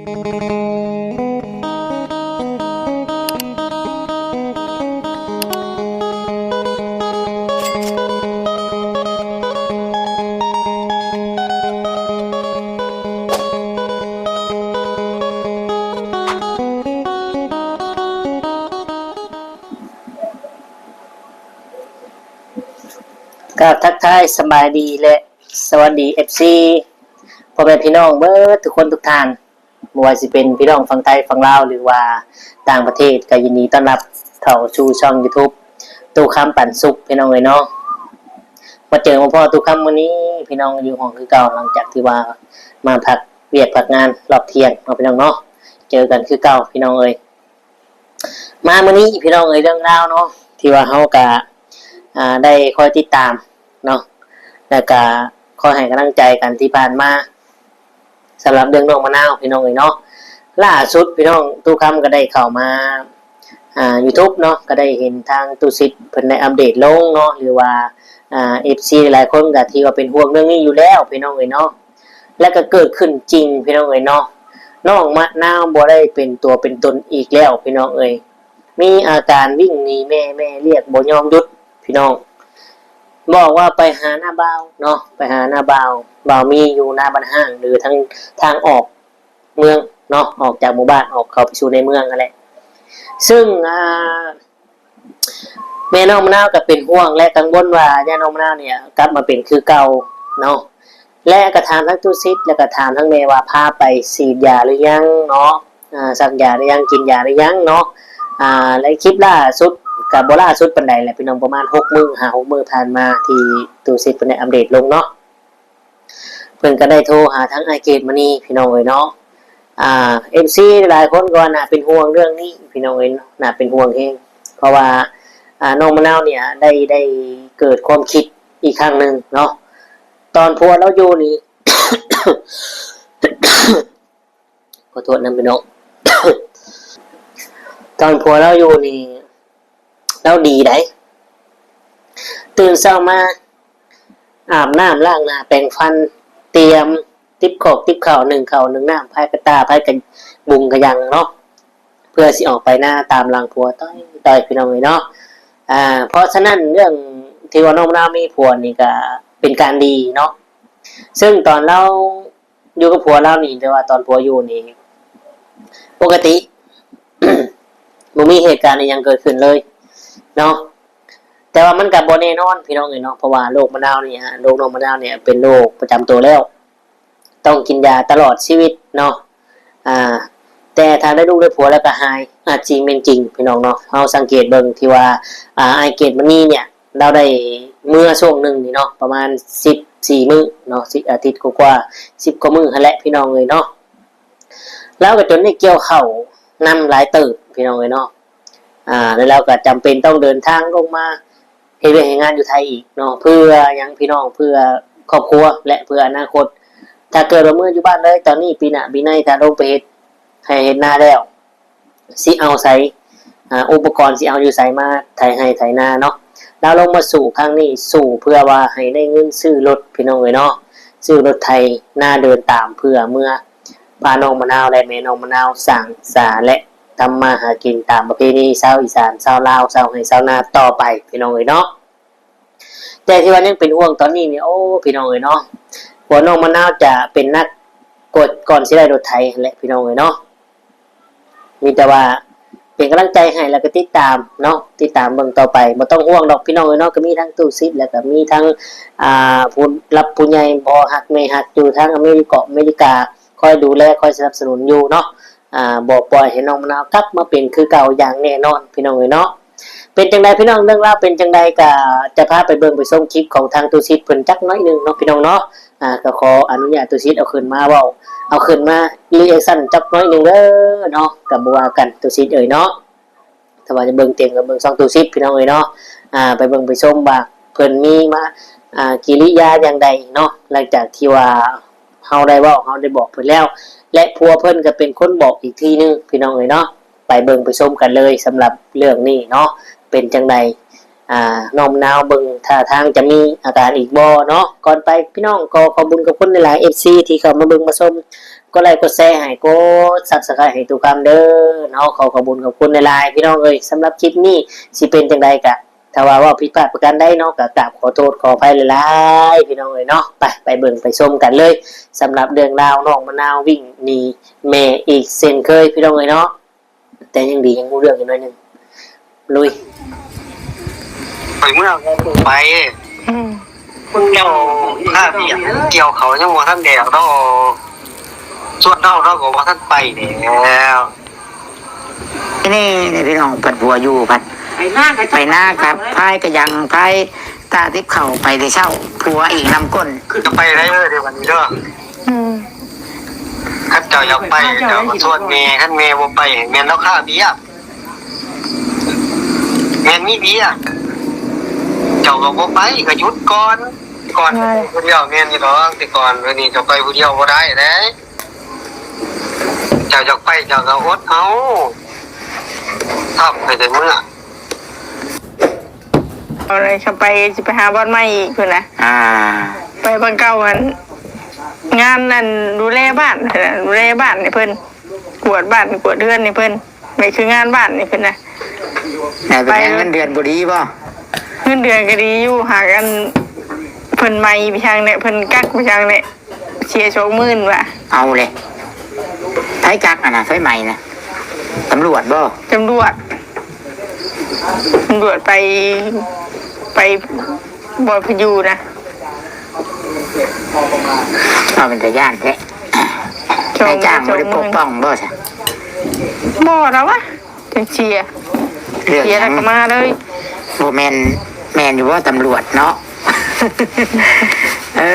ກໍທັກທາຍສະບາຍດີ ແລະ ສະຫວັດດີ ເອັຟຊີ ພໍ່ແມ່ພີ່ນ້ອງເບິດທຸກຄົນທຸກທ່ານ, ບໍ່ວ່າຊິເປັນພີ່ນ້ອງຝັ່ງໄທຝັ່ງລາວ ຫຼືວ່າຕ່າງປະເທດ ກໍຍິນດີຕ້ອນຮັບເຂົ້າສູ່ຊ່ອງຢູທູບ ຕູ້ຄຳປັນສຸກ ພີ່ນ້ອງເອີຍເນາະ. ມາເຈີມາພໍ້ຕູ້ຄຳມື້ນີ້ ພີ່ນ້ອງຢູ່ຫ້ອງຄືເກົ່າ ຫຼັງຈາກທີ່ວ່າມາພັກວຽກພັກງານຮອບທ່ຽງເນາະ ພີ່ນ້ອງເນາະ, ເຈີກັນຄືເກົ່າ ພີ່ນ້ອງເອີຍ. ມາມື້ນີ້ພີ່ນ້ອງເອີຍ ເລື່ອງລາວເນາະ ທີ່ວ່າເຮົາກະ ອ່າ ໄດ້ຄອຍຕິດຕາມເນາະ ແລ້ວກະຄອຍໃຫ້ກຳລັງໃຈກັນທີ່ຜ່ານມາ ສຳລັບເລື່ອງນ້ອງມະນາວພີ່ນ້ອງເອີຍເນາະ. ລ່າສຸດພີ່ນ້ອງ ຕູ້ຄຳກໍໄດ້ເຂົ້າມາ ອ່າ ຢູທູບເນາະ ກໍໄດ້ເຫັນທາງຕູ້ສິດເພິ່ນໄດ້ອັບເດດລົງເນາະ ຫຼືວ່າ ອ່າ ເອັຟຊີຫຼາຍຄົນກໍຖືວ່າເປັນຫ່ວງເລື່ອງນີ້ຢູ່ແລ້ວພີ່ນ້ອງເອີຍເນາະ. ແລະກໍເກີດຂຶ້ນຈິງພີ່ນ້ອງເອີຍເນາະ, ນ້ອງມະນາວບໍ່ໄດ້ເປັນຕົວເປັນຕົນອີກແລ້ວພີ່ນ້ອງເອີຍ, ມີອາການວິ່ງໜີແມ່, ແມ່ລຽກບໍ່ຍອມຢຸດພີ່ນ້ອງ. ບອກວ່າໄປຫານ້າບ່າວເນາະ, ໄປຫານ້າບ່າວ, ບ່າວມີຢູ່ໜ້າບ້ານຮ້າງ ຫຼືທາງ, ທາງອອກເມືອງເນາະ, ອອກຈາກໝູ່ບ້ານ ອອກເຂົ້າໄປສູ່ໃນເມືອງຫັ້ນແຫຼະ. ຊຶ່ງ ອ່າ ແມ່ນ້ອງມະນາວກໍເປັນຫ່ວງ ແລະ ກັງວົນວ່າຢ້ານນ້ອງມະນາວນີ້ກັບມາເປັນຄືເກົ່າເນາະ. ແລະ ກໍຖາມທັງຕູ້ສິດ ແລະ ກໍຖາມທັງແມ່ວ່າພາໄປສີດຢາຫຼືຍັງເນາະ, ອາ ສັກຢາຫຼືຍັງ, ກິນຢາຫຼືຍັງເນາະ. ອາ ແລະ ຄລິບລ່າສຸດ ກໍບໍ່ລ່າສຸດປານໃດແຫຼະພີ່ນ້ອງ, ປະມານຫົກມື້ ຫ້າຫົກມື້ຜ່ານມາ ທີ່ຕູ້ສິດເພິ່ນໄດ້ອັບເດດລົງເນາະ. ເພິ່ນກໍໄດ້ໂທຫາທາງອ້າຍເກດມະນີພີ່ນ້ອງເອີຍເນາະ. ອ່າ ເອັຟຊີຫຼາຍຄົນກໍວ່າໜ້າເປັນຫ່ວງເລື່ອງນີ້ພີ່ນ້ອງເອີຍເນາະ, ໜ້າເປັນຫ່ວງແຮງ ເພາະວ່າ ອ່າ ນ້ອງມະນາວນີ້ໄດ້, ໄດ້ເກີດຄວາມຄິດອີກຄັ້ງໜຶ່ງເນາະ. ຕອນຜົວລາວຢູ່ນີ້ ຂໍໂທດນຳພີ່ນ້ອງ, ຕອນຜົວລາວຢູ່ນີ້ ລາວດີໃດ໋. ຕື່ນເຊົ້າມາ ອາບນ້ຳລ້າງໜ້າແປງຟັນ, ຕຽມຕິບຄອກຕິບເຂົ້າ, ໜຶ້ງເຂົ້າໜຶ້ງນ້ຳ, ພາຍກະຕ່າ, ພາຍກະບຸງກະຍັງເນາະ, ເພື່ອຊິອອກໄປນາຕາມຫຼັງຜົວ ຕ້ອຍໆ ພີ່ນ້ອງເອີຍເນາະ. ອາ ເພາະສະນັ້ນເລື່ອງທີ່ວ່ານ້ອງນາວມີຜົວນີ້ກະເປັນການດີເນາະ. ເຊິ່ງຕອນລາວ ຢູ່ກັບຜົວລາວນີ້ ແຕ່ວ່າຕອນຜົວຢູ່ນີ້ປົກກະຕິ ບໍ່ມີເຫດການອີ່ຫຍັງເກີດຂຶ້ນເລີຍເນາະ. ແຕ່ວ່າມັນກໍບໍ່ແນ່ນອນພີ່ນ້ອງເອີຍເນາະ, ເພາະວ່າໂລກມະນາວນີ້ ໂລກນ້ອງມະນາວນີ້ເປັນໂລກປະຈຳໂຕແລ້ວ, ຕ້ອງກິນຢາຕະຫຼອດຊີວິດເນາະ. ອາ ແຕ່ຖ້າໄດ້ລູກໄດ້ຜົວແລ້ວກໍຫາຍ ອາດຈິງແມ່ນຈິງພີ່ນ້ອງເນາະ. ເຮົາສັງເກດເບິ່ງທີ່ວ່າ ອາ ອ້າຍເກດມະນີນີ້ ລາວໄດ້ເມືອຊ່ວງໜຶ່ງນີ້ເນາະ ປະມານສິບສີ່ມື້ເນາະ, ສິບອາທິດກວ່າໆ ສິບກວ່າມື້ຫັ້ນແຫຼະພີ່ນ້ອງເອີຍເນາະ. ລາວກໍຈົນໄດ້ກ່ຽວເຂົ້ານຳຫຼາຍເຕີບພີ່ນ້ອງເອີຍເນາະ. ອາ ແລ້ວລາວກໍຈຳເປັນຕ້ອງເດີນທາງລົງມາເຮັດວຽກເຮັດງານຢູ່ໄທອີກເນາະ. ເພື່ອຫຍັງພີ່ນ້ອງ? ເພື່ອຄອບຄົວ ແລະ ເພື່ອອະນາຄົດ. ຖ້າເກີດວ່າເມືອຢູ່ບ້ານເລີຍຕອນນີ້ ປີໜ້າປີໃນຖ້າລົງໄປເຮັດໄຮ່ເຮັດນາແລ້ວ ຊິເອົາໃສ ອາ ອຸປະກອນຊິເອົາຢູ່ໃສມາໄຖໄຮ່ໄຖນາເນາະ. ລາວລົງມາສູ້ຄັ້ງນີ້ ສູ້ເພື່ອວ່າໃຫ້ໄດ້ເງິນຊື້ລົດພີ່ນ້ອງເອີຍເນາະ, ຊື້ລົດໄຖນາເດີນຕາມ ເພື່ອເມືອພານ້ອງມະນາວ ແລະ ແມ່ນ້ອງມະນາວສ້າງສາ ແລະ ທຳມາຫາກິນຕາມປະເພນີຊາວອີສານ ຊາວລາວ ຊາວໄຮ່ຊາວນາຕໍ່ໄປພີ່ນ້ອງເອີຍເນາະ. ແຕ່ທີ່ວ່າຍັງເປັນຫ່ວງຕອນນີ້ນີ້ ໂອ້ ພີ່ນ້ອງເອີຍເນາະ, ຜົວນ້ອງມະນາວຈະເປັນໜັກກວ່າກ່ອນຊິໄດ້ລົດໄຖຫັ້ນແຫຼະພີ່ນ້ອງເອີຍເນາະ. ມີແຕ່ວ່າເປັນກຳລັງໃຈໃຫ້ ແລ້ວກໍຕິດຕາມເນາະ, ຕິດຕາມເບິ່ງຕໍ່ໄປ. ບໍ່ຕ້ອງຫ່ວງດອກພີ່ນ້ອງເອີຍເນາະ, ກໍມີທັງຕູ້ສິດ ແລ້ວກໍມີທັງ ອ່າ ຜູ້ຫຼັກຜູ້ໃຫຍ່ ພໍ່ຮັກແມ່ຮັກ ຢູ່ທາງອາເມລິກາ ອາເມລິກາ ຄອຍດູແລ ຄອຍສະໜັບສະໜູນຢູ່ເນາະ. ອາ ບໍ່ປ່ອຍໃຫ້ນ້ອງມະນາວກັບມາເປັນຄືເກົ່າຢ່າງແນ່ນອນພີ່ນ້ອງເອີຍເນາະ. ເປັນຈັ່ງໃດພີ່ນ້ອງ, ເລື່ອງລາວເປັນຈັ່ງໃດ ກະຈະພາໄປເບິ່ງໄປຊົມຄລິບຂອງທາງຕູ້ສິດເພິ່ນຈັກໜ້ອຍໜຶ່ງເນາະພີ່ນ້ອງເນາະ. ອາ ກໍຂໍອະນຸຍາດຕູ້ສິດເອົາຂຶ້ນມາເວົ້າ ເອົາຂຶ້ນມາຣີແອັກຊັນຈັກໜ້ອຍໜຶ່ງເດີເນາະ, ກໍບໍ່ວ່າກັນຕູ້ສິດເອີຍເນາະ. ຖ້າວ່າຈະເບິ່ງເຕັມກໍເບິ່ງຊ່ອງຕູ້ສິດພີ່ນ້ອງເອີຍເນາະ. ອາ ໄປເບິ່ງໄປຊົມວ່າເພິ່ນມີມາ ອາ ກິລິຍາຢ່າງໃດເນາະ ຫຼັງຈາກທີ່ວ່າ ເຮົາໄດ້ເວົ້າ ເຮົາໄດ້ບອກເພິ່ນແລ້ວ ແລະ ຜົວເພິ່ນກໍເປັນຄົນບອກອີກທີໜຶ່ງພີ່ນ້ອງເອີຍເນາະ. ໄປເບິ່ງໄປຊົມກັນເລີຍສຳລັບເລື່ອງນີ້ເນາະ, ເປັນຈັ່ງໃດ ອ່າ ນ້ອງມະນາວເບິ່ງທ່າທາງຈະມີອາການອີກບໍ່ເນາະ. ກ່ອນໄປພີ່ນ້ອງ ຂໍຂອບບຸນຂອບຄຸນຫຼາຍໆ ເອັຟຊີ ທີ່ເຂົ້າມາເບິ່ງມາຊົມ, ກົດໄລກົດແຊໃຫ້ ກົດ Subscribe ໃຫ້ຕູ້ຄຳເດີເນາະ. ຂໍຂອບບຸນຂອບຄຸນຫຼາຍໆ ພີ່ນ້ອງເອີຍ. ສຳລັບຄລິບນີ້ຊິເປັນຈັ່ງໃດກະ ຖ້າວ່າເວົ້າຜິດພາດປະການໃດເນາະ ກະກາບຂໍໂທດຂໍອະໄພຫຼາຍໆ ພີ່ນ້ອງເອີຍເນາະ. ໄປ ໄປເບິ່ງໄປຊົມກັນເລີຍ ສຳລັບເລື່ອງລາວນ້ອງມະນາວວິ້ງໜີແມ່ອີກເຊັ່ນເຄີຍ ພີ່ນ້ອງເອີຍເນາະ. ແຕ່ຍັງດີຍັງຮູ້ເລື່ອງຢູ່ໜ້ອຍໜຶ່ງ. ລຸຍ. ຂ້ອຍເມືອໄປ. ອືມ. ເຈົ້າຂ້າວຽກກ່ຽວເຂົ້າຍັງບໍ່ທັນແລ້ວເນາະ. ສ່ວນເຮົາ ເຮົາກໍບໍ່ທັນໄປແລ້ວ. ນີ້ ນີ້ພີ່ນ້ອງ ພັດຜົວຢູ່ ພັດໄປນາກັບພາຍກະຍັງ ພາຍຕາຕິບເຂົ້າໄປແຕ່ເຊົ້າ ຜົວອີກນຳກົ້ນ. ຄືຈະໄປໄດ້ເດີ ເດ ບັດນີ້ເດີ. ອືມ. ຄັນເຈົ້າຢາກໄປ ເຈົ້າກໍຊວນແມ່, ຄັນແມ່ບໍ່ໄປ ແມ່ນລາວຄາວຽກ, ແມ່ນມີວຽກ, ເຈົ້າກໍບໍ່ໄປ ກໍຢຸດກ່ອນ. ກ່ອນໄປຜູ້ດຽວ ແມ່ນຢູ່ດອກ, ແຕ່ກ່ອນ ດຽວນີ້ເຈົ້າໄປຜູ້ດຽວບໍ່ໄດ້ເດ້. ເຈົ້າຢາກໄປ ເຈົ້າກໍອົດເອົາ, ທຳໃຫ້ໄດ້ເມືອ. ເອົາເລີຍ ຄັນໄປຊິໄປຫາບ່ອນໃໝ່ອີກພຸ້ນນະ. ອ່າ ໄປບ່ອນເກົ່າຫັ້ນ ງານນັ້ນ ດູແລບ້ານຫັ້ນນະ, ດູແລບ້ານໃຫ້ເພິ່ນ, ກວດບ້ານກວດເຮືອນໃຫ້ເພິ່ນ, ໄປຄືງານບ້ານໃຫ້ເພິ່ນນະ. ໄປ ໄປເງິນເດືອນບໍ່ດີບໍ່? ເງິນເດືອນກໍດີຢູ່ ຫາກອັນ ເພິ່ນໄໝໄປທາງແຫຼະ ເພິ່ນກັກໄປທາງແຫຼະ. ເສຍສອງໝື່ນວ່າ. ເອົາເລີຍ ໃຜກັກຫັ້ນນະ ໄຟໄໝນະ? ຕຳຫຼວດບໍ່? ຕຳຫຼວດ ຕຳຫຼວດໄປ ໄປບ່ອນເພິ່ນຢູ່ນະ. ເອົາ ເປັນຕາຢ້ານແທ້. ນາຍຈ້າງບໍ່ໄດ້ປົກປ້ອງບໍ່ຊະ? ບໍ່ລະວະ. ຈັ່ງເສຍ ເສຍແລ້ວກໍມາເລີຍ. ບໍ່ແມ່ນ ແມ່ນຢູ່ບໍ່ຕຳຫຼວດເນາະ? ເອີ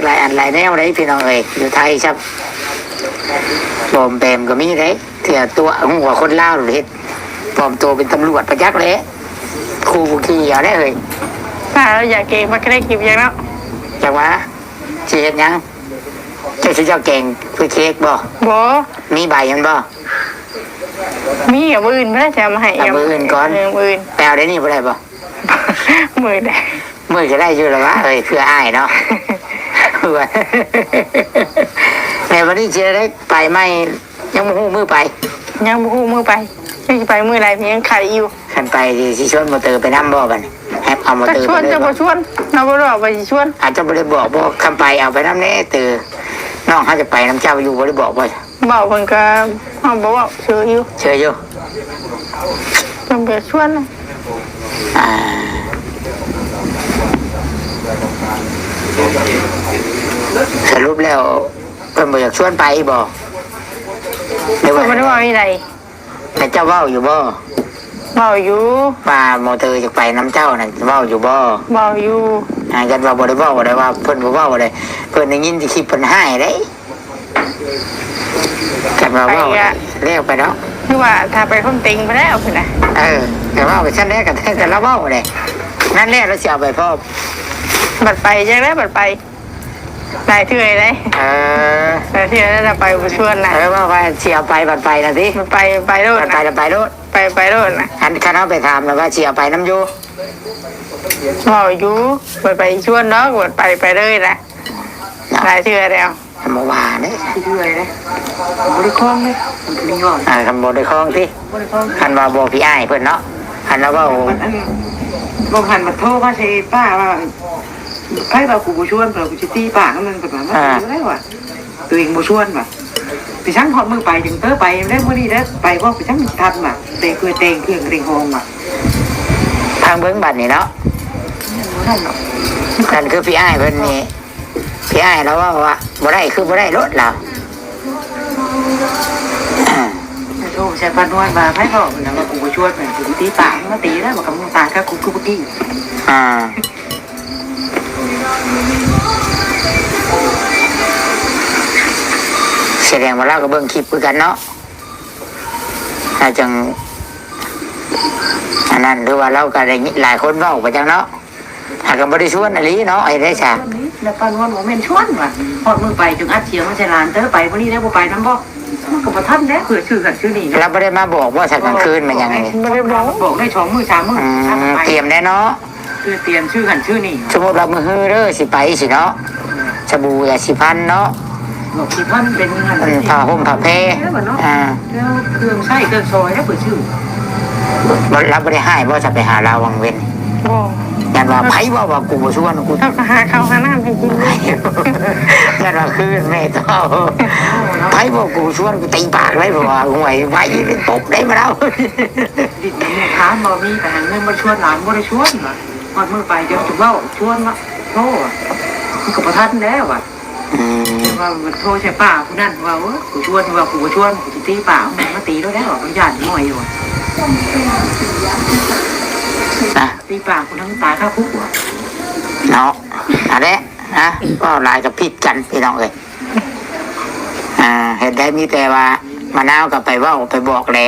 ຫຼາຍອັນຫຼາຍແນວເດ້ພີ່ນ້ອງເອີຍ ຢູ່ໄທຊະ ປອມແປມກໍມີເດ້. ເທື່ອຕົວະ ຮູ້ວ່າຄົນລາວເຮັດ ປອມໂຕເປັນຕຳຫຼວດປະຈັກແຫຼະ. ຂູ່ຜູ້ຂີ່ເອົາແຫຼະເຮີ້ຍ. ຖ້າເຮົາຢາກເກັ່ງ ມັນກໍໄດ້ຄລິບຢ່າງເນາະ. ຈັກວ່າ ຊິເຮັດຫຍັງ? ເຈົ້າຊິເຈົ້າແກງຄືເຄ້ກບໍ່? ບໍ່. ມີໃບມັນບໍ່? ມີ ເອົາມື້ອື່ນພຸ້ນລະ ຈະເອົາມາໃຫ້. ເອົາມື້ອື່ນກ່ອນ. ເອີ ມື້ອື່ນ. ໄປເອົາດຽວນີ້ບໍ່ໄດ້ບໍ່? ມື້ໃດ? ມື້ກໍໄດ້ຢູ່ລະວະ ເອີຍ ເພື່ອອ້າຍເນາະ. ແມ່ນ ວັນນີ້ຊິໄດ້ໄປໃໝ່ ຍັງບໍ່ຮູ້ມື້ໄປ. ຍັງບໍ່ຮູ້ມື້ໄປ ຈັກຊິໄປມື້ໃດ ຍັງໄຄຢູ່. ຄັນໄປຊິຊວນບໍ່ເຕີໄປນຳບໍ່ບັດນີ້? ໃຫ້ເອົາບໍ່ເຕີໄປເລີຍ. ຈະຊວນ ຈະບໍ່ຊວນ ເຮົາບໍ່ໄດ້ບອກວ່າຊິຊວນ. ອາດຈະບໍ່ໄດ້ບອກບໍ່? ຄັນໄປເອົາໄປນຳແດ່ເຕີ. ນ້ອງເຮົາຈະໄປນຳເຈົ້າຢູ່ ບໍ່ໄດ້ບອກບໍ່? ເວົ້າເພິ່ນກໍ ເຮົາບໍ່ເວົ້າ ເຊີຍຢູ່ ເຊີຍຢູ່. ເພິ່ນບໍ່ຊວນ. ອ່າ ສະຫຼຸບແລ້ວ ເພິ່ນບໍ່ຢາກຊວນໄປບໍ່? ຫຼືວ່າ ເພິ່ນບໍ່ໄດ້ເວົ້າອີ່ໃດ? ແລ້ວເຈົ້າເວົ້າຢູ່ບໍ່? ເວົ້າຢູ່. ວ່າໂມເຕີຢາກໄປນຳເຈົ້ານັ້ນ ເວົ້າຢູ່ບໍ່? ເວົ້າຢູ່. ອ່າ ຄັນວ່າບໍ່ໄດ້ເວົ້າ ບໍ່ໄດ້ວ່າເພິ່ນບໍ່ເວົ້າເດ້. ເພິ່ນໄດ້ຍິນແຕ່ຄລິບເພິ່ນຮ້າຍເດ້. ຄັນວ່າເວົ້າ ໄປອະ ແລ້ວໄປເນາະ. ຄືວ່າຖ້າໄປຄົນເຕັງໄປແລ້ວພຸ້ນນະ. ເອີ ແຕ່ເວົ້າໄປຊັ້ນແຫຼະ ກໍແຕ່ລາວເວົ້າເດ້. ນັ້ນແຫຼະ ລາວຊິເອົາໄປພ້ອມ. ບັດໄປ ຈັ່ງໃດບັດໄປ. ຫຼາຍເທື່ອເດ້. ເອີ ຫຼາຍເທື່ອແລ້ວໄປບໍ່ຊວນນະ. ເອີ ວ່າ ວ່າຊິເອົາໄປ ບັດໄປນະຕິ. ບັດໄປ ໄປໂລດ ບັດໄປ ນະ ໄປໂລດ. ໄປ ໄປໂລດນະ. ອັນຄັນເຮົາໄປຖາມນະວ່າຊິເອົາໄປນຳຢູ່. ເວົ້າຢູ່ ບັດໄປຊວນດອກ ບັດໄປ ໄປເລີຍນະ. ເນາະ ຫຼາຍເທື່ອແລ້ວ. ຄັນບໍ່ວ່າເດ້ ເທື່ອເດ້ ບໍ່ໄດ້ຄອງເດ້. ເອີ ຄັນບໍ່ໄດ້ຄອງຕິ. ບໍ່ໄດ້ຄອງ. ຄັນວ່າບໍ່ພີ່ອ້າຍເພິ່ນເນາະ ຄັນວ່າເວົ້າ ອັນ ບໍ່ຫັນມາໂທມາໃສ່ປ້າວ່າ ໃຜວ່າກູບໍ່ຊວນ ເພິ່ນວ່າກູຊິຕີປາກນຳມັນ ເພິ່ນວ່າ ມັນບໍ່ໄດ້ວ່າ ຕົວເອງບໍ່ຊວນວ່າ. ໄປສັງຮອດມື້ໄປຈຶ່ງເຕີໄປໄດ້ ມື້ນີ້ໄດ້ໄປບໍ່ ໄປສັງທັນວ່າ ແຕ່ເພື່ອແຕ່ງເຄື່ອງເລັ່ງຮອງວ່າ. ຟັງເບິ່ງບັດນີ້ເນາະ ບໍ່ທັນເນາະ. ນັ້ນຄືພີ່ອ້າຍເພິ່ນນີ້ ພີ່ອ້າຍລາວເວົ້າວ່າບໍ່ໄດ້ ຄືບໍ່ໄດ້ໂລດລາວ. ໂທໃສ່ປ້ານວນວ່າ ໃຜເວົ້ານະວ່າກູບໍ່ຊວນ ເພິ່ນຊິຕີປາກ ມາຕີແລ້ວ ບັກກະມຸງຕາຍກະກູຄືບໍ່ກີ້. ອ່າ ສະແດງວ່າລາວກໍເບິ່ງຄລິບຄືກັນເນາະ ລາວຈັ່ງ ອັນນັ້ນ ຫຼືວ່າລາວກໍໄດ້ຍິນຫຼາຍຄົນເວົ້າໄປຈັ່ງເນາະ. ຫາກກໍບໍ່ໄດ້ຊວນອີ່ຫຼີເນາະ ເຮັດໄດ້ຊະ. ແລ້ວປ້ານວນບໍ່ແມ່ນຊວນວ່າ ຮອດມື້ໄປຈຶ່ງອັດສຽງມາໃສ່ຫຼານ ເຕີໄປມື້ນີ້ໄດ້ບໍ່ໄປນຳບໍ່? ກໍບໍ່ທັນແລ້ວ ເພື່ອຊື້ຫັ້ນຊື້ນີ້ ລາວບໍ່ໄດ້ມາບອກບໍ່ ສັກກາງຄືນມາຫຍັງນີ້? ບໍ່ໄດ້ບອກ ບອກໄດ້ສອງມື້ສາມມື້ ອືມ ຕຽມແດ່ເນາະ ຄືຕຽມຊື້ຫັ້ນຊື້ນີ້ ສົມມຸດວ່າມື້ຮືເດີ ຊິໄປຊິເນາະ ສະບູ ຢາສີຟັນເນາະ ຢາສີຟັນ ເປັນຫັ້ນ ເອີ ຜ້າຫົ່ມຜ້າແພ ແລ້ວເນາະ ອ່າ ແລ້ວເຄື່ອງໃຊ້ເຄື່ອງຊອຍແລ້ວເພິ່ນຊື້ ລາວບໍ່ໄດ້ຮ້າຍບໍ່ ຈະໄປຫາລາວວັງເວັນ? ບໍ່ ຢ້ານວ່າໃຜເວົ້າວ່າກູບໍ່ຊວນ ກູ ເຂົາກໍຫາເຂົ້າຫານ້ຳໃຫ້ກິນຢູ່ ຢ້ານວ່າຄືແມ່ເຈົ້າ ໃຜເວົ້າກູບໍ່ຊວນ ກູຕີປາກເລີຍ ເພາະວ່າ ຫ້ວຍ ໄວເປັນປົກໄດ້ມາແລ້ວ ດິນນຳໝູ່ຖາມບໍ່ມີ ໄປຫາເງິນບໍ່ຊວນ ຫຼານບໍ່ໄດ້ຊວນວ່າ ຮອດມື້ໄປຈະເວົ້າຊວນວ່າ ໂທ ມັນກໍບໍ່ທັນແລ້ວວ່າ ອືມ ວ່າໂທໃສ່ປ້າຜູ້ນັ້ນວ່າ ໂອ້ຍ ກູຊວນ ວ່າກູບໍ່ຊວນ ກູຊິຕີປ້າ ມັນມາຕີແລ້ວ ແລ້ວວ່າ ມັນຢ້ານນ້ອຍຢູ່ວ່າ ນະ ຕີປ້າຜູ້ນັ້ນຕາຍຄາຄຸກວ່າ ເນາະ ອັນແຫຼະ ນະ ເວົ້າຫຼາຍກໍຜິດກັນ ພີ່ນ້ອງເອີຍ ອ່າ ເຮັດໄດ້ມີແຕ່ວ່າ ມະນາວກໍໄປເວົ້າໄປບອກແຫຼະ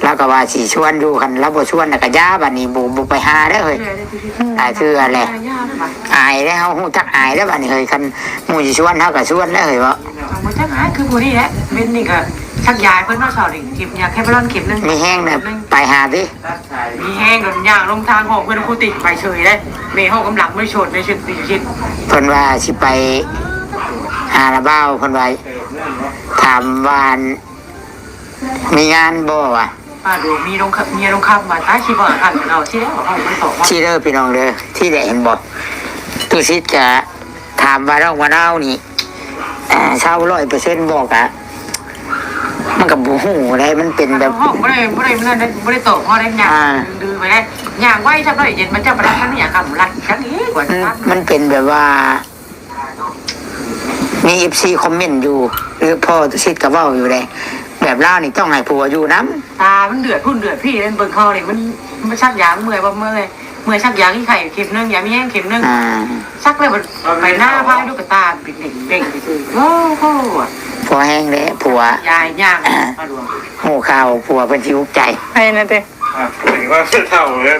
ລາວກໍວ່າຊິຊວນຢູ່ ຄັນລາວບໍ່ຊວນລະກະຢ່າ ບາດນີ້ບໍ່ ບໍ່ໄປຫາເດີເຮີ້ຍ ຫຼາຍເທື່ອແຫຼະ ອາຍເດ້ ເຮົາຮູ້ຈັກອາຍເດ້ບາດນີ້ເຮີ້ຍ ຄັນໝູ່ຊິຊວນເຮົາກໍຊວນແລ້ວເຮີ້ຍເນາະ ບໍ່ຈັກອາຍ ຄືຜູ້ນີ້ແຫຼະ ເວັນນີ້ກໍສັກຢາໃຫ້ເພິ່ນເນາະ ເຊົ້ານີ້ເຂັມ ຢາແຄປາລອນເຂັມໜຶ່ງ ມີແຮງນະ ໄປຫາຕິ ມີແຮງກໍຍ່າງລົງທາງຫ້ອງເພິ່ນ ຄູຕິໄປເຊີຍເດ້ ແມ່ເຮົາກຳລັງບໍ່ໄດ້ໂສດ ໄດ້ເຊີຍຕິດ ເພິ່ນວ່າຊິໄປຫາລະບ່າວ ເພິ່ນວ່າ ຖາມວ່າ ມີງານບໍ່ວະ? ປ້າດວງມີລົງ ເມຍລົງຄຳວ່າ ຕາຍ ຊິບໍ່ອາກາດເອົາ ຊິແລ້ວ ເອົາມັນຕອບມາ ຊິເດີພີ່ນ້ອງເດີ ທີ່ໄດ້ເຫັນບໍ່? ຕຸສິດກະຖາມວ່ານ້ອງມະນາວນີ້ ເອີ ເຊົາຮ້ອຍເປີເຊັນບໍ່ ກະ ມັນກະບໍ່ຮູ້ເດ້ ມັນເປັນແບບ ເຮົາບໍ່ໄດ້ ບໍ່ໄດ້ນັ້ນເດ້ ບໍ່ໄດ້ຕອບເຮົາໄດ້ຫຍັງ ອ່າ ດື້ໄປໄດ້ ຍ່າງໄວຊຳໄດ້ ເຢັນມາຈັບປະດັບທັງນີ້ ອາກາດມັນລັດກັນອີກວ່າ ມັນ ມັນເປັນແບບວ່າ ມີເອັຟຊີຄອມເມັນຢູ່ ຫຼືພໍ່ຕຸສິດກໍເວົ້າຢູ່ເດ້ ແບບລາວນີ້ຕ້ອງໃຫ້ຜົວຢູ່ນຳ ຕາມັນເດືອດພຸ້ນເດືອດພີ້ ເບິ່ງເຂົານີ້ ມັນ ມັນສັກຢາ ເມື່ອຍບໍ່ເມື່ອຍ ເມື່ອຍສັກຢາ ມີໄຂ້ເຂັມໜຶ່ງ ຢາມີແຮງເຂັມໜຶ່ງ ອ່າ ສັກແລ້ວມັນໄປໜ້າພາຍດູກະຕາເປັນເດັງໆ ໂອ້ໂຫ ພໍແຮງເດ້ຜົວ ຢາຍາກ ຮູ້ຂ່າວຜົວເພິ່ນຊິອຸກໃຈ ໃຜນະເຕ ອ່າ ເປັນວ່າເຖົ້າເລີຍ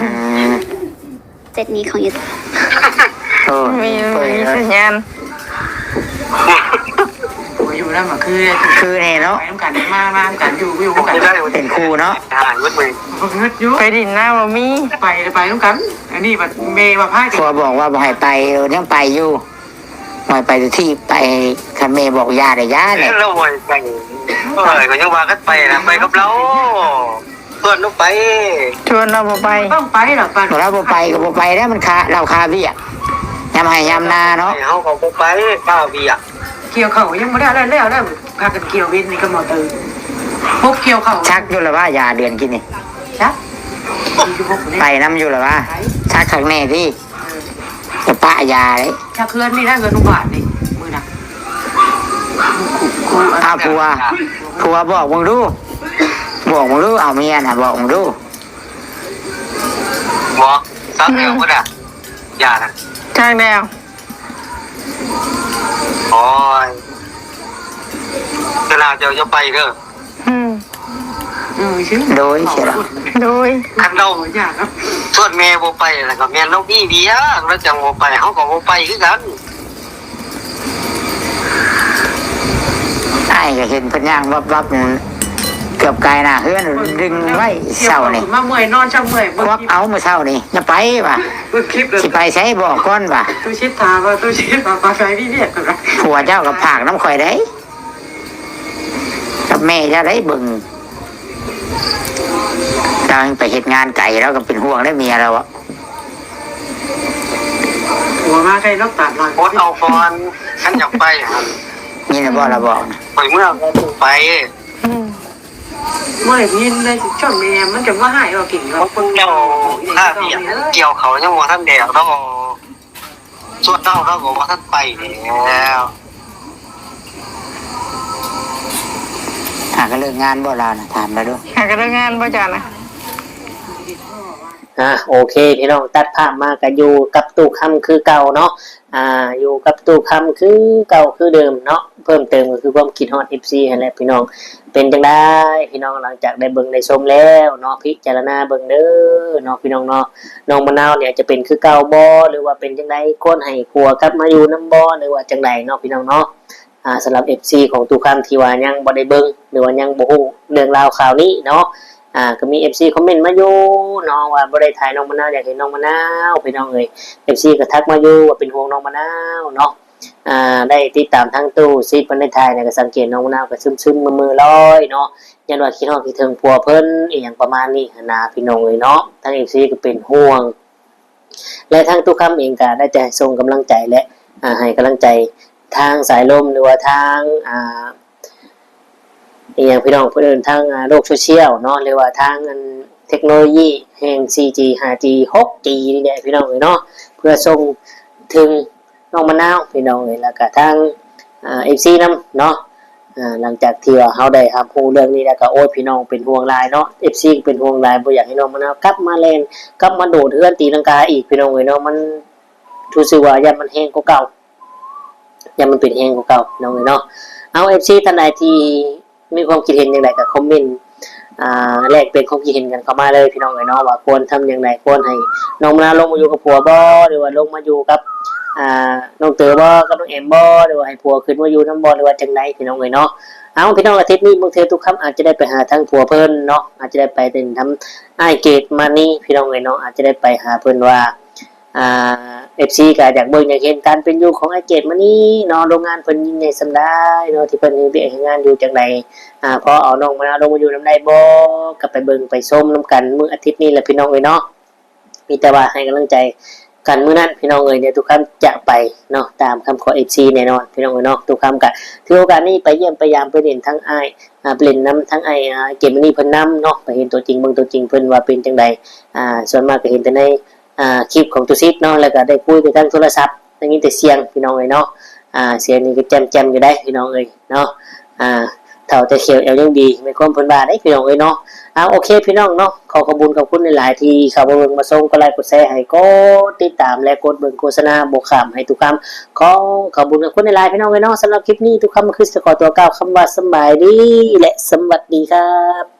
ອືມ ເຈັດນີ້ຂອງຢູ່ ໂອ້ ມີ ມີສັນຍານ ຢູ່ນຳກໍຄື ຄືແນ່ເນາະ ໄປນຳກັນ ມາ ມານຳກັນ ຢູ່ ຢູ່ນຳກັນ ເປັນຄູ່ເນາະ ອ່າ ເບິດມື້ ເບິດຢູ່ ໄປດິນນາບໍ່ມີ ໄປ ໄປນຳກັນ ອັນນີ້ບັດແມ່ວ່າພາໄປ ຜົວບອກວ່າບໍ່ໃຫ້ໄປ ຍັງໄປຢູ່ ບໍ່ໃຫ້ໄປທີ່ ໄປ ຄັນແມ່ບອກຢ່າໄດ້ຢ່າແຫຼະ ແລ້ວບໍ່ໃຫ້ໄປ ເອີ ກໍຍັງວ່າກັນໄປນະ ໄປກັບລາວ ຊວນລາວໄປ ຊວນລາວບໍ່ໄປ ຕ້ອງໄປລະ ລາວບໍ່ໄປກໍບໍ່ໄປແລ້ວ ມັນຄາ ລາວຄາວຽກ ຍາມໄຮ່ຍາມນາເນາະ ເຮົາກໍບໍ່ໄປ ຄາວຽກ ກ່ຽວເຂົ້າຍັງບໍ່ໄດ້ແລ້ວ ແລ້ວ ແລ້ວ ພາກັນກ່ຽວເວັນນີ້ກໍມາເຕີ ພົບກ່ຽວເຂົ້າ ສັກຢູ່ລະວ່າ ຢາເດືອນກິນນີ້ ສັກ ໄປນຳຢູ່ລະວ່າ ໄປ ສັກຄັກແນ່ຕິ ຈະປະຢາເດ້ ຈັກເຮືອນນີ້ນະ ເຮືອນອຸບາດນີ້ ມື້ນະ ອາ ຜົວ ຜົວບອກເບິ່ງດູ ບອກເບິ່ງດູ ເອົາເມຍນະ ບອກເບິ່ງດູ ບໍ່ ສັກແລ້ວພຸ້ນນະ ຢານະ ສັກແລ້ວ ໂອ້ຍ ເວລາເຈົ້າຢ່າໄປເດີ ອືມ ເອີ ໂດຍ ໂດຍ ຄັນລາວ ໂອ້ຍ ຢາກ ສ່ວນແມ່ບໍ່ໄປ ແລ້ວກໍແມ່ນລາວມີວຽກ ລາວຈັ່ງບໍ່ໄປ ເຮົາກໍບໍ່ໄປຄືກັນ ອ້າຍກໍເຫັນເພິ່ນຍ່າງວັບໆ ເກືອບກາຍໜ້າເຮືອນ ດຶງໄວ້ເຊົ້ານີ້ ມາເມື່ອຍນອນຊະເມື່ອຍ ເບິ່ງຄລິບ ເອົາມື້ເຊົ້ານີ້ ຢ່າໄປວ່າ ເບິ່ງຄລິບ ຊິໄປໃສບອກກ່ອນວ່າ ຕູ້ຊິດຖາມວ່າ ຕູ້ຊິດວ່າ ໄປໃສ ມີວຽກ ຜົວເຈົ້າກໍພາກນຳຂ້ອຍໄດ ກັບແມ່ເຈົ້າໄດ້ເບິ່ງ ລາວໄປເຮັດງານໄກ ລາວກໍເປັນຫ່ວງເດ້ເມຍລາວອະ ຜົວມາໄກເນາະ ຕາມຫຼັງ ອົດເອົາກ່ອນ ຄັນຢາກໄປຫັ້ນ ຍິນແລ້ວບໍ່ລາວບອກນະ ຂ້ອຍເມືອກໍໄປ ອືມ ບໍ່ໄດ້ຍິນເລີຍ ຊ່ວງນີ້ມັນຈະມາໃຫ້ເຮົາກິນເຂົາ ເຈົ້າ ຖ້າເກັບກ່ຽວເຂົາຍັງບໍ່ທັນແລ້ວເນາະ ສ່ວນເຮົາ ເຮົາກໍບໍ່ທັນໄປແລ້ວ ຫາກໍເລີກງານບໍ່ລາວນະ ຖາມລາວດູ ຫາກໍເລີກງານບໍ່ເຈົ້ານະ ອ່າ ໂອເຄ ພີ່ນ້ອງ ຕັດພາບມາກໍຢູ່ກັບຕູ້ຄຳຄືເກົ່າເນາະ ອ່າ ຢູ່ກັບຕູ້ຄຳຄືເກົ່າຄືເດີມເນາະ ເພີ່ມເຕີມກໍຄືຄວາມຄິດຮອດເອັຟຊີຫັ້ນແຫຼະພີ່ນ້ອງ ເປັນຈັ່ງໃດພີ່ນ້ອງ ຫຼັງຈາກໄດ້ເບິ່ງໄດ້ຊົມແລ້ວເນາະ ພິຈາລະນາເບິ່ງເດີເນາະ ພີ່ນ້ອງເນາະ ນ້ອງມະນາວນີ້ອາດຈະເປັນຄືເກົ່າບໍ່ ຫຼືວ່າເປັນຈັ່ງໃດ ຄວນໃຫ້ຜົວກັບມາຢູ່ນຳບໍ່ ຫຼືວ່າຈັ່ງໃດເນາະ ພີ່ນ້ອງເນາະ. ອ່າ ສຳລັບເອັຟຊີຂອງຕູ້ຄຳທີ່ວ່າຍັງບໍ່ໄດ້ເບິ່ງ ຫຼືວ່າຍັງບໍ່ຮູ້ເລື່ອງລາວຂ່າວນີ້ເນາະ ອ່າ ກໍມີເອັຟຊີຄອມເມັນມາຢູ່ເນາະ ວ່າບໍ່ໄດ້ຖ່າຍນ້ອງມະນາວ ຢາກເຫັນນ້ອງມະນາວ ພີ່ນ້ອງເອີຍ. ເອັຟຊີກໍທັກມາຢູ່ວ່າເປັນຫ່ວງນ້ອງມະນາວເນາະ ອ່າ ໄດ້ຕິດຕາມທາງຕູ້ຊິດເພິ່ນໄດ້ຖ່າຍ ແລ້ວກໍສັງເກດນ້ອງມະນາວກໍຊຶມໆເມີໆລອຍເນາະ ຢ້ານວ່າຄິດຮອດຄິດເຖິງຜົວເພິ່ນ ອີ່ຫຍັງປະມານນີ້ຫັ້ນນະ ພີ່ນ້ອງເອີຍເນາະ. ທາງເອັຟຊີກໍເປັນຫ່ວງ ແລະ ທາງຕູ້ຄຳເອງກໍໄດ້ແຕ່ສົ່ງກຳລັງໃຈ ແລະ ອ່າ ໃຫ້ກຳລັງໃຈທາງສາຍລົມ ຫຼືວ່າທາງ ອ່າ ອີ່ຫຍັງພີ່ນ້ອງ ເພິ່ນເອີ້ນທາງ ອ່າ ໂລກໂຊຊຽວເນາະ ຫຼືວ່າທາງອັນເທັກໂນໂລຢີແຫ່ງ ສີ່ຈີ ຫ້າຈີ ຫົກຈີ ນີ້ແຫຼະ ພີ່ນ້ອງເອີຍເນາະ ເພື່ອສົ່ງເຖິງນ້ອງມະນາວ ພີ່ນ້ອງເອີຍ ແລ້ວກະທາງ ອ່າ ເອັຟຊີນຳເນາະ. ອ່າ ຫຼັງຈາກທີ່ວ່າເຮົາໄດ້ຮັບຮູ້ເລື່ອງນີ້ແລ້ວກໍ ໂອ້ຍ ພີ່ນ້ອງເປັນຫ່ວງຫຼາຍເນາະ ເອັຟຊີກໍເປັນຫ່ວງຫຼາຍ ບໍ່ຢາກໃຫ້ນ້ອງມະນາວກັບມາແລ່ນ ກັບມາໂດດເຮືອນຕີລັງກາອີກ ພີ່ນ້ອງເອີຍເນາະ. ມັນ ຮູ້ສຶກວ່າຢ້ານມັນແຮງກວ່າເກົ່າ ຢ້ານມັນເປັນແຮງກວ່າເກົ່າ ພີ່ນ້ອງເອີຍເນາະ. ເອົາ ເອັຟຊີທ່ານໃດທີ່ມີຄວາມຄິດເຫັນຢ່າງໃດກໍຄອມເມັນ ອ່າ ແລກປ່ຽນຄວາມຄິດເຫັນກັນເຂົ້າມາເລີຍ ພີ່ນ້ອງເອີຍເນາະ ວ່າຄວນທຳຢ່າງໃດ ຄວນໃຫ້ນ້ອງມະນາວລົງມາຢູ່ກັບຜົວບໍ່ ຫຼືວ່າລົງມາຢູ່ກັບ ອ່າ ນ້ອງເຕີບໍ່ ກັບນ້ອງແອມບໍ່ ຫຼືວ່າໃຫ້ຜົວຂຶ້ນມາຢູ່ນຳບໍ່ ຫຼືວ່າຈັ່ງໃດ ພີ່ນ້ອງເອີຍເນາະ. ເອົາ ພີ່ນ້ອງ ອາທິດນີ້ບາງເທື່ອຕູ້ຄຳອາດຈະໄດ້ໄປຫາທາງຜົວເພິ່ນເນາະ ອາດຈະໄດ້ໄປເຕັ້ນນຳອ້າຍເກດມານີ ພີ່ນ້ອງເອີຍເນາະ ອາດຈະໄດ້ໄປຫາເພິ່ນວ່າ ອ່າ ເອັຟຊີກໍຢາກເບິ່ງຢາກເຫັນການເປັນຢູ່ຂອງອ້າຍເກດມານີເນາະ ໂຮງງານເພິ່ນຍິ່ງໃຫຍ່ສ່ຳໃດເນາະ ທີ່ເພິ່ນເຮັດວຽກເຮັດງານຢູ່ຈັ່ງໃດ ອ່າ ພໍເອົານ້ອງມະນາວລົງມາຢູ່ນຳໄດ້ບໍ່ ກໍໄປເບິ່ງໄປຊົມນຳກັນມື້ອາທິດນີ້ແຫຼະ ພີ່ນ້ອງເອີຍເນາະ. ມີແຕ່ວ່າໃຫ້ກຳລັງໃຈກັນມື້ນັ້ນ ພີ່ນ້ອງເອີຍ ດຽວຕູ້ຄຳຈະໄປເນາະ ຕາມຄຳຂໍເອັຟຊີແນ່ນອນ ພີ່ນ້ອງເອີຍເນາະ. ຕູ້ຄຳກໍຖືໂອກາດນີ້ໄປຢ້ຽມໄປຢາມໄປຫຼິ້ນທັງອ້າຍ ອ່າ ໄປຫຼິ້ນນຳທັງອ້າຍ ອ່າ ເກດມານີເພິ່ນນຳເນາະ ໄປເຫັນຕົວຈິງເບິ່ງຕົວຈິງເພິ່ນວ່າເປັນຈັ່ງໃດ ອ່າ ສ່ວນມາກກໍເຫັນແຕ່ໃນ ອ່າ ຄລິບຂອງຕູ້ຊິດເນາະ ແລ້ວກໍໄດ້ຄຸຍແຕ່ທາງໂທລະສັບ ໄດ້ຍິນແຕ່ສຽງ ພີ່ນ້ອງເອີຍເນາະ. ອ່າ ສຽງນີ້ກໍແຈ່ມໆຢູ່ໄດ໋ ພີ່ນ້ອງເອີຍເນາະ. ອ່າ ເຖົ້າແຕ່ຂຽວແອວຍັງດີ ແມ່ນຄວາມເພິ່ນວ່າເດ້ ພີ່ນ້ອງເອີຍເນາະ. ອ່າ ໂອເຄ ພີ່ນ້ອງເນາະ ຂໍຂອບຄຸນຂອບຄຸນຫຼາຍໆທີ່ເຂົ້າມາເບິ່ງມາຊົມ ກົດໄລກົດແຊໃຫ້ ກົດຕິດຕາມ ແລະ ກົດເບິ່ງໂຄສະນາບໍ່ຂ້າມໃຫ້ຕູ້ຄຳ ຂໍຂອບຄຸນຂອບຄຸນຫຼາຍໆ ພີ່ນ້ອງເອີຍເນາະ. ສຳລັບຄລິບນີ້ ຕູ້ຄຳກໍຄືຊິຂໍຕົວກ່າວຄຳວ່າສຳບາຍດີ ແລະ ສະຫວັດດີຄັບ.